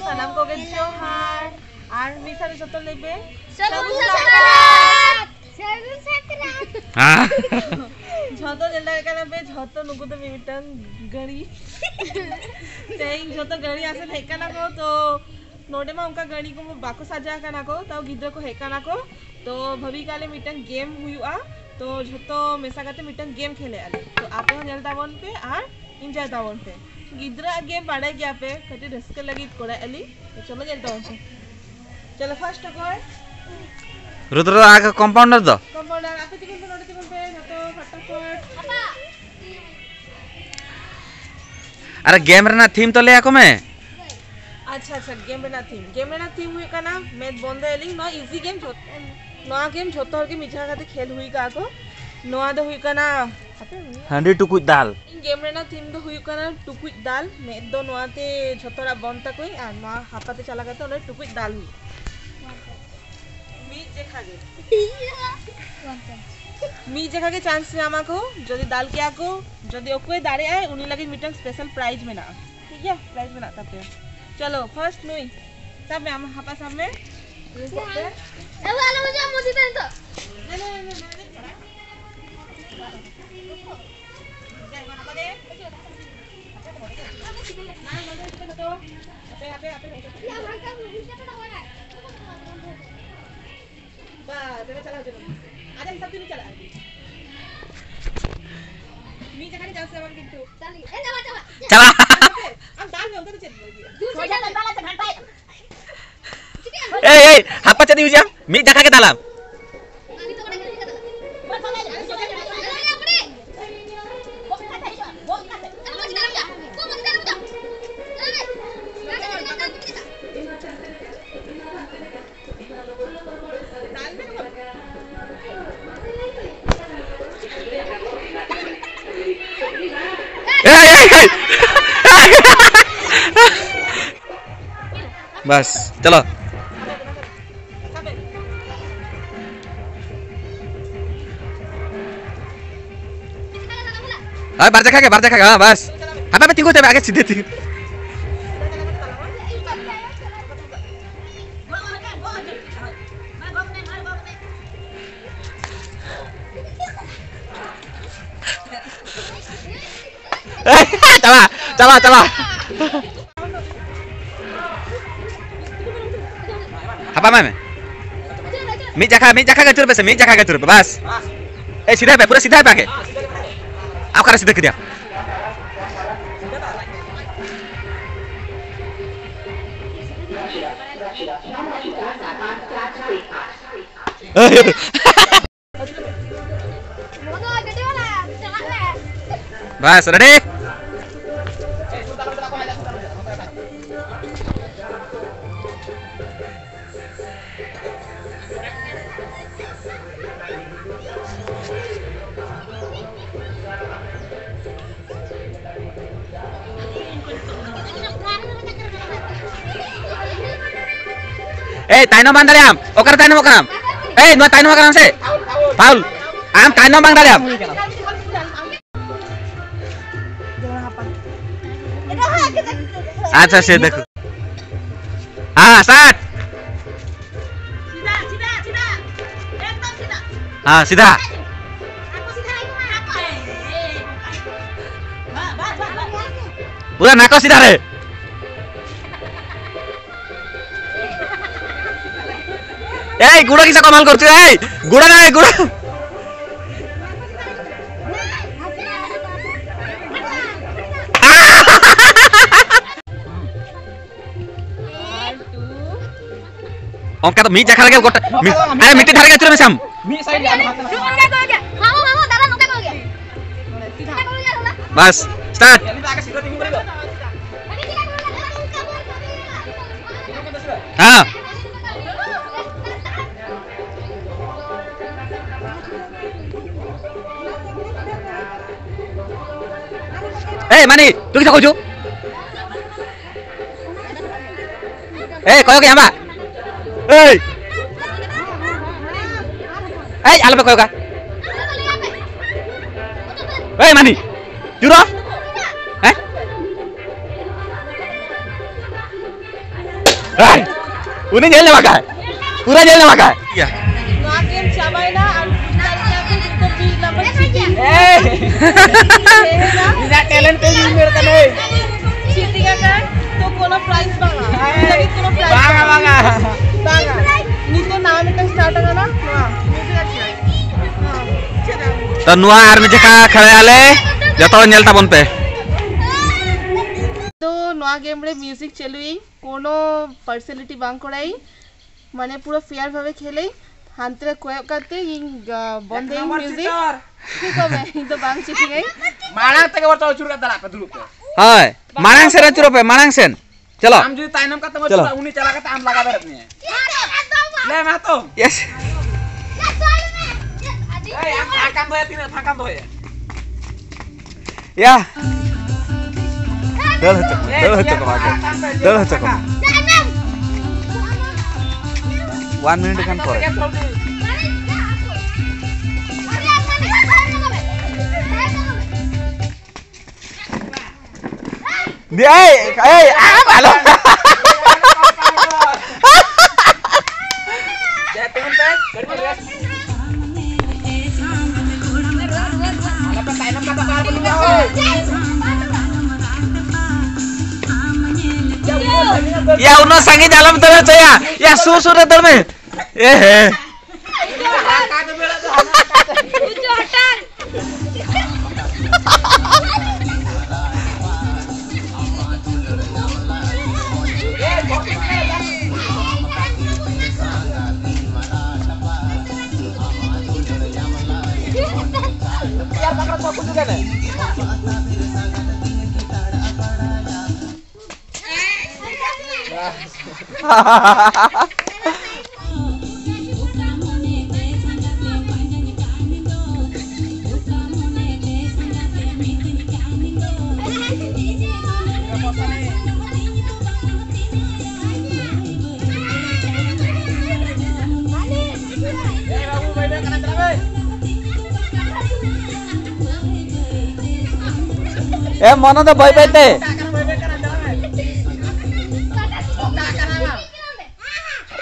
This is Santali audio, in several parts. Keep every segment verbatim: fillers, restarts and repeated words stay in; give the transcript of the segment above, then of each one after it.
ᱥᱟᱱᱟᱢ ᱠᱚᱜᱮ ᱡᱚᱦᱟᱨ᱾ ᱟᱨ ᱢᱤᱫ ᱥᱟᱶᱛᱮ ᱡᱚᱛᱚ ᱞᱟᱹᱭ ᱯᱮ, ᱥᱟᱹᱜᱩᱱ ᱥᱟᱹᱜᱩᱱ ᱥᱟᱠᱨᱟᱛ᱾ ᱥᱟᱹᱜᱩᱱ ᱥᱟᱠᱨᱟᱛ᱾ ᱦᱮᱸ᱾ ᱡᱷᱚᱛᱚ ᱧᱮᱞ ᱫᱟᱲᱮᱭᱟᱜ ᱠᱟᱱᱟ ᱯᱮ, ᱡᱷᱚᱛᱚ ᱱᱩᱠᱩ ᱫᱚ ᱢᱤᱢᱤᱫᱴᱟᱝ ᱜᱟᱹᱲᱤ᱾ ᱛᱮᱦᱮᱧ ᱡᱷᱚᱛᱚ ᱜᱟᱹᱲᱤ ᱟᱥᱮᱱ ᱦᱮᱡ ᱠᱟᱱᱟ ᱠᱚ, ᱛᱚ ᱱᱚᱰᱮ ᱢᱟ ᱚᱱᱠᱟ ᱜᱟᱹᱲᱤ ᱠᱚ ᱵᱟᱠᱚ ᱥᱟᱡᱟᱣ ᱠᱟᱱᱟ ᱠᱚ, ᱛᱟᱣ ᱜᱤᱫᱽᱨᱟᱹ ᱠᱚ ᱦᱮᱡ ᱠᱟᱱᱟ ᱠᱚ᱾ ᱛᱚ ᱵᱷᱟᱹᱵᱤ ᱠᱟᱜ ᱞᱮ ᱢᱤᱫᱴᱟᱝ ᱜᱮᱢ ᱦᱩᱭᱩᱜᱼᱟ, ᱛᱚ ᱡᱷᱚᱛᱚ ᱢᱮᱥᱟ ᱠᱟᱛᱮ ᱢᱤᱫᱴᱟᱝ ᱜᱮᱢ ᱠᱷᱮᱞᱮᱜᱼᱟ ᱞᱮ᱾ ᱛᱚ ᱟᱯᱮ ᱦᱚᱸ ᱧᱮᱞ ᱛᱟᱵᱚᱱ ᱯᱮ ᱟᱨ ᱤᱱᱡᱚᱭ ᱛᱟᱵᱚᱱ ᱯᱮ᱾ ᱜᱤᱫᱽᱨᱟᱹ ᱟᱜ ᱜᱮᱢ ᱵᱟᱲᱟᱭ ᱜᱮᱭᱟ ᱯᱮ, ᱠᱟᱹᱴᱤᱡ ᱨᱟᱹᱥᱠᱟᱹ ᱞᱟᱹᱜᱤᱫ ᱠᱚᱨᱟᱣᱮᱜᱼᱟ ᱞᱤᱧ᱾ ᱛᱚ ᱪᱚᱞᱚ ᱧᱮᱞ ᱛᱟᱵᱚᱱ ᱯᱮ᱾ ᱪᱚᱞᱚ ᱯᱷᱟᱥᱴ ᱚᱠᱚᱭ? ᱨᱩᱫᱨᱚ ᱟᱜ ᱠᱚᱢᱯᱟᱣᱩᱱᱰᱟᱨ ᱫᱚ᱾ ᱠᱚᱢᱯᱟᱣᱩᱱᱰᱟᱨ, ᱟᱯᱮ ᱛᱤᱸᱜᱩᱱ ᱯᱮ, ᱱᱚᱰᱮ ᱛᱤᱸᱜᱩᱱ ᱯᱮ, ᱡᱷᱚᱛᱚ ᱯᱷᱟᱴᱟᱯᱷᱟᱴ᱾ ᱟᱨ ᱜᱮᱢ ᱨᱮᱱᱟᱜ ᱛᱷᱤᱢ ᱛᱚ ᱞᱟᱹᱭ ᱟᱠᱚ ᱢᱮ᱾ ᱟᱪᱪᱷᱟ, ᱟᱪᱪᱷᱟ, ᱜᱮᱢ ᱨᱮᱱᱟᱜ ᱛᱷᱤᱢ, ᱜᱮᱢ ᱨᱮᱱᱟᱜ ᱛᱷᱤᱢ ᱦᱩᱭᱩᱜ ᱠᱟᱱᱟ ᱢᱮᱫ ᱵᱚᱱᱫᱚᱭᱟᱞᱤᱧ᱾ ᱱᱚᱣᱟ ᱤᱡᱤ ᱜᱮᱢ, ᱱᱚᱣᱟ ᱜᱮᱢ ᱡᱷᱚᱛᱚ ᱦᱚᱲ ᱜᱮ ᱢᱤᱫ ᱡᱟᱭᱜᱟ ᱠᱟᱛᱮ ᱠᱷᱮᱞ ᱦᱩᱭ ᱠᱟᱜᱼᱟ ᱠᱚ᱾ ᱱᱚᱣᱟ ᱫᱚ ᱦᱩᱭᱩᱜ ᱠᱟᱱᱟ ᱦᱟᱺᱰᱤ ᱴᱩᱠᱩᱡ ᱫᱟᱞ᱾ ᱤᱧ ᱜᱮᱢ ᱨᱮᱱᱟᱜ ᱛᱷᱤᱢ ᱫᱚ ᱦᱩᱭᱩᱜ ᱠᱟᱱᱟ ᱴᱩᱠᱩᱡ ᱫᱟᱞ᱾ ᱢᱮᱫ ᱫᱚ ᱱᱚᱣᱟᱛᱮ ᱡᱷᱚᱛᱚ ᱦᱚᱲᱟᱜ ᱵᱚᱱ ᱛᱟᱠᱚ, ᱟᱨ ᱱᱚᱣᱟ ᱦᱟᱯᱟᱛᱮ ᱪᱟᱞᱟᱣ ᱠᱟᱛᱮ ᱚᱸᱰᱮ ᱴᱩᱠᱩᱡ ᱫᱟᱞ ᱦᱩᱭᱩᱜᱼᱟ᱾ ᱢᱤᱫ ᱡᱮᱠᱷᱟ ᱜᱮ, ᱢᱤᱫ ᱡᱮᱠᱷᱟ ᱜᱮ ᱪᱟᱱᱥ ᱧᱟᱢᱟ ᱠᱚ᱾ ᱡᱩᱫᱤ ᱫᱟᱞ ᱠᱮᱜᱼᱟ ᱠᱚ, ᱡᱩᱫᱤ ᱚᱠᱚᱭ ᱫᱟᱲᱮᱭᱟᱜᱼᱟᱭ, ᱩᱱᱤ ᱞᱟᱹᱜᱤᱫ ᱢᱤᱫᱴᱟᱝ ᱥᱯᱮᱥᱟᱞ ᱯᱨᱟᱭᱤᱡᱽ ᱢᱮᱱᱟᱜᱼᱟ᱾ ᱴᱷᱤᱠ ᱜᱮᱭᱟ, ᱯᱨᱟᱭᱤᱡᱽ ᱢᱮᱱᱟᱜ ᱛᱟᱯᱮᱭᱟ᱾ ᱪᱚᱞᱚ, ᱯᱷᱟᱨᱥᱴ ᱱᱩᱭ ᱥᱟᱵ ᱢᱮ, ᱟᱢ ᱦᱟᱯᱟ ᱥᱟᱵ ᱢᱮ᱾ ᱤᱭᱟᱹ ᱠᱚᱜ ᱯᱮ᱾ ᱮ, ᱟᱞᱚ ᱵᱩᱡᱷᱟᱹᱣ, ᱢᱚᱡᱽ ᱜᱮ ᱱᱤᱛᱚᱜ᱾ ᱱᱮ, ᱱᱮ, ᱱᱮ, ᱱᱮ, ᱱᱮ᱾ ᱵᱟᱥ, ᱮᱵᱟᱨ ᱪᱟᱞᱟᱣ ᱦᱚᱪᱚ ᱠᱚᱢ᱾ ᱟᱡᱟᱜ ᱦᱤᱥᱟᱹᱵ ᱛᱮ ᱩᱱᱤ ᱪᱟᱞᱟᱜᱼᱟ᱾ ᱢᱤᱫ ᱡᱟᱭᱜᱟ ᱨᱮ ᱪᱟᱱᱥ ᱮᱢᱟᱢ ᱠᱤᱱᱛᱩ᱾ ᱪᱟᱞᱟᱜ᱾ ᱟᱢ ᱫᱟᱞ ᱢᱮ, ᱚᱱᱠᱟ ᱫᱚ ᱪᱮᱫ ᱵᱟᱹᱜᱤᱭᱟ? ᱮᱭ, ᱮᱭ, ᱦᱟᱯᱟ ᱪᱮᱫ ᱤᱧ ᱵᱩᱡᱟ? ᱢᱤᱫ ᱡᱟᱭᱜᱟ ᱜᱮ ᱫᱟᱞᱟᱢ᱾ ᱮᱭ, ᱮᱭ, ᱮᱭ! ᱵᱟᱥ, ᱪᱚᱞᱚ᱾ ᱦᱳᱭ, ᱵᱟᱨ ᱡᱟᱠᱷᱟ ᱜᱮ, ᱵᱟᱨ ᱡᱟᱠᱷᱟ ᱜᱮ, ᱦᱮᱸ, ᱵᱟᱥ᱾ ᱦᱟᱯᱮ, ᱦᱟᱯᱮ, ᱛᱤᱸᱜᱩ ᱛᱟᱵᱮ, ᱟᱜᱮ ᱥᱤᱫᱷᱟᱹ ᱛᱤᱸᱜᱩ᱾ ᱪᱟᱞᱟ, ᱪᱟᱞᱟ, ᱪᱟᱞᱟ᱾ ᱦᱟᱯᱟ ᱢᱟᱭ ᱢᱮ᱾ ᱢᱤᱫ ᱡᱟᱠᱷᱟ, ᱢᱤᱫ ᱡᱟᱠᱷᱟ ᱜᱮ ᱟᱹᱪᱩᱨ ᱯᱮ ᱥᱮ, ᱢᱤᱫ ᱡᱟᱠᱷᱟ ᱜᱮ ᱟᱹᱪᱩᱨ ᱯᱮ, ᱵᱟᱥ᱾ ᱮ, ᱥᱤᱫᱷᱟᱭ ᱯᱮ, ᱯᱩᱨᱟᱹ ᱥᱤᱫᱷᱟᱭ ᱯᱮ ᱟᱜᱮ᱾ ᱚᱠᱟᱨᱮ ᱥᱤᱫᱷᱟᱹ ᱠᱮᱫᱮᱭᱟ? ᱵᱟᱥ, ᱨᱮᱰᱤ? ᱮᱭ, ᱛᱟᱭᱱᱚᱢ ᱵᱟᱝ ᱫᱟᱲᱮᱭᱟᱜ ᱟᱢ᱾ ᱚᱠᱟᱨᱮ ᱛᱟᱭᱱᱚᱢᱚᱜ ᱠᱟᱱᱟᱢ? ᱮᱭ, ᱱᱚᱣᱟ ᱛᱟᱭᱱᱚᱢ ᱟᱠᱟᱱᱟᱢ ᱥᱮ? ᱯᱷᱟᱩᱞ᱾ ᱟᱢ ᱛᱟᱭᱱᱚᱢ ᱵᱟᱝ ᱫᱟᱲᱮᱭᱟᱜ ᱟᱢ᱾ ᱟᱪᱪᱷᱟ, ᱥᱮ ᱫᱮᱠᱷᱳ᱾ ᱦᱮᱸ, ᱥᱴᱟᱨᱴ᱾ ᱦᱮᱸ, ᱥᱤᱫᱷᱟ᱾ ᱯᱩᱨᱟᱹ ᱱᱟᱠᱚ ᱥᱤᱫᱷᱟ ᱨᱮ᱾ এই গুড়া কিসা কমাল করছে? এই গুড়া না, এই গুড়া। ᱚᱱᱠᱟ ᱫᱚ ᱢᱤᱫ ᱡᱟᱭᱜᱟ ᱨᱮᱜᱮ ᱜᱚᱴᱟ, ᱢᱤᱫ, ᱟᱨᱮ ᱢᱤᱫᱴᱮᱡ ᱫᱷᱟᱨᱮ ᱜᱮ ᱟᱹᱪᱩᱨ ᱢᱮᱥᱮ ᱟᱢ᱾ ᱢᱤᱫ ᱥᱟᱭᱤᱰ ᱨᱮ ᱟᱞᱚ ᱦᱟᱱᱛᱮ ᱱᱟᱛᱮ᱾ ᱵᱟᱥ, ᱥᱴᱟᱨᱴ᱾ ᱦᱮᱸ᱾ ᱮᱭ, ᱢᱟᱱᱤ, ᱛᱩ ᱠᱤᱥᱟ ᱠᱚ ᱦᱤᱡᱩᱜ? ᱮᱭ, ᱠᱚᱭᱚᱜ ᱜᱮ ᱟᱢᱟᱜ᱾ ᱮᱭ᱾ ᱮᱭ, ᱟᱞᱚᱯᱮ ᱠᱚᱭᱚᱜᱟ᱾ ᱮᱭ, ᱢᱟᱱᱤ, ᱡᱩᱨᱚ᱾ ᱦᱮᱸ? ᱮᱭ, ᱩᱱᱤ ᱧᱮᱞ ᱧᱟᱢ ᱟᱠᱟᱫ᱾ ᱯᱩᱨᱟᱹ ᱧᱮᱞ ᱧᱟᱢ ᱟᱠᱟᱫ᱾ ᱱᱚᱣᱟ ᱜᱮᱢ ᱪᱟᱵᱟᱭᱮᱱᱟ ᱟᱨ ᱵᱩᱡᱽ ᱫᱟᱲᱮᱭᱟᱜ ᱠᱟᱱᱟ ᱡᱚᱛᱚ ᱢᱤᱫ ᱱᱟᱢᱵᱟᱨ ᱪᱤᱴᱤᱝ᱾ ᱤᱧᱟᱹᱜ talent ᱛᱮ ᱤᱧ ᱧᱮᱞ ᱠᱟᱱᱟᱹᱧ᱾ ᱪᱤᱴᱤᱝ ᱟᱠᱟᱱ ᱛᱚ ᱠᱳᱱᱳ prize ᱵᱟᱝᱟ᱾ ᱤᱧ ᱞᱟᱹᱜᱤᱫ ᱠᱳᱱᱳ prize ᱵᱟᱝᱟ, ᱵᱟᱝᱟ᱾ ᱵᱟᱝᱟ᱾ ᱱᱤᱛᱚᱜ ᱱᱟᱣᱟ ᱢᱤᱫᱴᱟᱝ start ᱟᱠᱟᱱᱟ, ᱱᱚᱣᱟ music ᱟᱨ ᱪᱮᱫ? ᱦᱮᱸ, ᱪᱮᱫ ᱟᱨ? ᱛᱚ ᱱᱚᱣᱟ ᱟᱨ ᱢᱤᱫ ᱡᱚᱠᱷᱟ ᱠᱷᱟᱲᱟᱭᱟᱞᱮ, ᱡᱚᱛᱚ ᱦᱚᱲ ᱧᱮᱞ ᱛᱟᱵᱚᱱ ᱯᱮ᱾ ᱛᱚ ᱱᱚᱣᱟ game ᱨᱮ music ᱪᱟᱹᱞᱩᱭᱟᱹᱧ, ᱠᱳᱱᱳ partiality ᱵᱟᱝ ᱠᱚᱨᱟᱭᱟᱹᱧ, ᱢᱟᱱᱮ ᱯᱩᱨᱟᱹ fair ᱵᱷᱟᱵᱮ ᱠᱷᱮᱞᱟᱹᱧ᱾ ᱦᱟᱱᱛᱮ ᱨᱮ ᱠᱚᱭᱚᱜ ᱠᱟᱛᱮ ᱤᱧ, ᱟ, ᱵᱚᱱᱫᱮᱧ ᱱᱚᱢᱵᱚᱨ music᱾ ᱪᱤᱴᱟᱨ᱾ ᱴᱷᱤᱠ ᱦᱚᱵᱮ, ᱤᱧ ᱫᱚ ᱵᱟᱝ ᱪᱤᱴᱤᱝ ᱟᱹᱧ᱾ ᱢᱟᱲᱟᱝ ᱛᱮᱜᱮ ᱵᱚᱨᱪᱚᱢ ᱟᱹᱪᱩᱨ ᱠᱟᱛᱮ ᱫᱟᱲᱟᱜ ᱯᱮ, ᱫᱩᱲᱩᱵ ᱯᱮ᱾ ᱦᱳᱭ, ᱢᱟᱲᱟᱝ ᱥᱮᱫ ᱟᱹᱪᱩᱨᱚᱜ ᱯᱮ, ᱢᱟᱲᱟᱝ ᱥᱮᱫ᱾ ᱪᱚᱞᱚ᱾ ᱟᱢ ᱡᱩᱫᱤ ᱛᱟᱭᱱᱚᱢ ᱠᱟᱛᱮᱢ ᱪᱚᱞᱚ᱾ ᱟᱹᱪᱩᱨᱚᱜᱼᱟ, ᱩᱱᱤ ᱪᱟᱞᱟᱣ ᱠᱟᱛᱮ ᱟᱢ ᱞᱟᱜᱟ ᱫᱟᱲᱮᱭᱟᱜ ᱢᱮᱭᱟ᱾ ᱞᱟᱹᱭ ᱢᱮ ᱦᱟᱛᱚᱢ᱾ Yes᱾ ᱮᱭ, ᱟᱢ ᱯᱷᱟᱸᱠᱟᱢ ᱫᱚᱦᱚᱭᱟ, ᱛᱤᱱᱟᱹᱜ ᱯᱷᱟᱸᱠᱟᱢ ᱫᱚᱦᱚᱭᱟ? ᱭᱟ᱾ ᱫᱟᱹᱲ ᱦᱚᱪᱚ ᱠᱚᱢᱮ, ᱫᱟᱹᱲ ᱦᱚᱪᱚ ᱠᱚᱢᱮ ᱟᱜᱮ᱾ ᱫᱟᱹᱲ ᱦᱚᱪᱚ ᱠᱚᱢᱮ᱾ One minute ᱠᱷᱟᱱ ᱯᱚᱨᱮ᱾ ᱫᱤ-, ᱮᱭ, ᱮᱭ, ᱟᱢ ᱟᱞᱚᱢ᱾ ᱭᱟ, ᱩᱱᱟᱹᱜ ᱥᱟᱺᱜᱤᱧ ᱟᱞᱚᱢ ᱫᱟᱹᱲ ᱦᱚᱪᱚᱭᱟ᱾ ᱭᱟ, ᱥᱩᱨ ᱥᱩᱨ ᱨᱮ ᱫᱟᱹᱲ ᱢᱮ᱾ ᱮ ᱦᱮ᱾ ᱮ ᱢᱚᱱᱚ ᱫᱚ ᱵᱟᱹᱭ ᱵᱟᱹᱭ ᱛᱮ᱾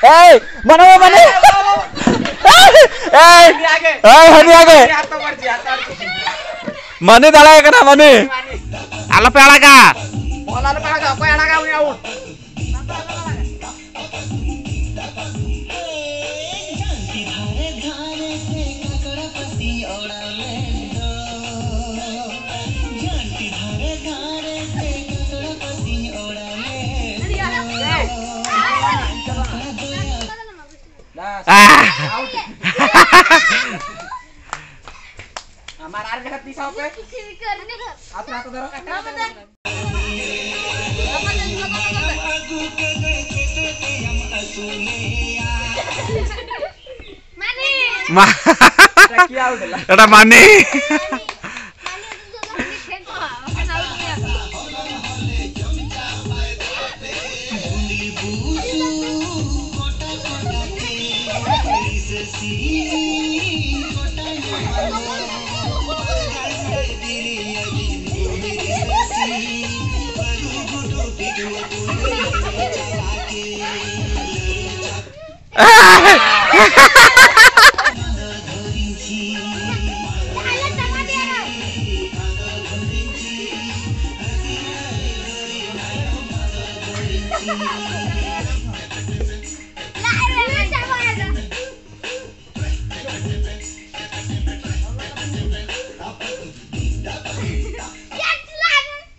ᱮᱭ ᱢᱚᱱᱚ ᱢᱚᱱᱮ᱾ ᱮᱭ ᱮᱭ ᱦᱟᱹᱱᱤ ᱟᱜᱮ᱾ ᱮᱭ ᱦᱟᱹᱱᱤ ᱟᱜᱮ᱾ ᱢᱟᱹᱱᱤ ᱫᱟᱲᱮ ᱠᱟᱱᱟ, ᱢᱟᱹᱱᱤ᱾ ᱟᱞᱚᱯᱮ ᱟᱲᱟᱜᱟ᱾ ᱵᱚᱞ ᱟᱞᱚᱯᱮ ᱟᱲᱟᱜᱟ, ᱚᱠᱚᱭ ᱟᱲᱟᱜᱟ ᱩᱱᱤ out᱾ ᱟᱦ᱾ ᱟᱢᱟᱨ ᱟᱨ ᱡᱟᱦᱟᱸ ᱛᱤᱥ ᱟᱯᱮ ᱟᱛᱨᱟ ᱠᱚ ᱫᱚᱨᱚ᱾ ᱢᱟ᱾ ᱮᱴᱟ ᱢᱟᱱᱤ᱾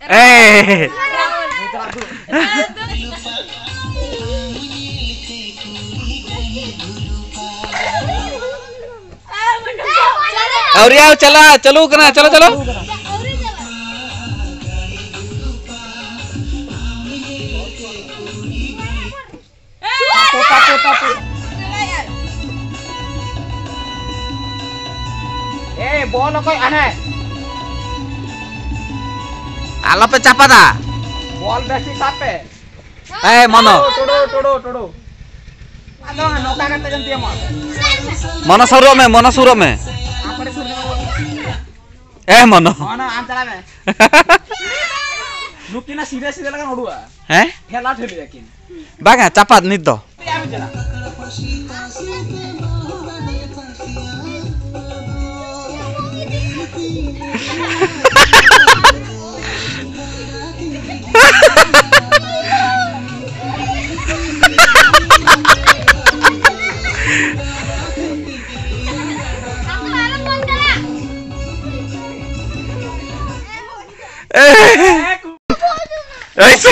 ᱮᱭ᱾ ᱟᱹᱣᱨᱤᱭᱟ ᱪᱟᱞᱟᱜ, ᱪᱟᱹᱞᱩ ᱠᱟᱱᱟ, ᱪᱚᱞᱚ, ᱪᱚᱞᱚ᱾ ᱛᱟᱯᱚ, ᱛᱟᱯᱚ, ᱛᱟᱯᱚ᱾ ᱮ, ᱵᱚᱞ ᱚᱠᱚᱭ ᱟᱱᱮ? ᱟᱞᱚᱯᱮ ᱪᱟᱯᱟᱫᱟ᱾ ᱵᱚᱞ ᱵᱮᱥ ᱴᱷᱤᱠ ᱥᱟᱵ ᱯᱮ᱾ ᱮ, ᱢᱚᱱᱚ᱾ ᱴᱩᱰᱩ, ᱴᱩᱰᱩ, ᱴᱩᱰᱩ᱾ ᱟᱫᱚ ᱱᱚᱝᱠᱟ ᱠᱟᱛᱮ ᱜᱮᱢ ᱛᱤᱭᱟᱹᱢᱟ᱾ ᱢᱚᱱᱚ ᱥᱩᱨᱚᱜ ᱢᱮ, ᱢᱚᱱᱚ ᱥᱩᱨᱚᱜ ᱢᱮ᱾ ᱟᱯᱟᱨᱮ ᱥᱩᱨ ᱨᱮ᱾ ᱮ, ᱢᱚᱱᱚ᱾ ᱢᱚᱱᱚ, ᱟᱢ ᱪᱟᱞᱟᱜ ᱢᱮ᱾ ᱱᱩᱠᱤᱱᱟᱜ ᱥᱤᱫᱷᱟᱹ ᱥᱤᱫᱷᱟᱹ ᱞᱮᱠᱟᱱ ᱩᱰᱩᱠᱼᱟ᱾ ᱦᱮᱸ? ᱴᱷᱮᱞᱟ ᱴᱷᱮᱞᱤ ᱟᱹᱠᱤᱱ᱾ ᱵᱟᱝᱟ, ᱪᱟᱯᱟᱫ ᱱᱤᱛ ᱫᱚ᱾ ᱟᱢ ᱪᱟᱞᱟᱜ ᱢᱮ᱾ Nice.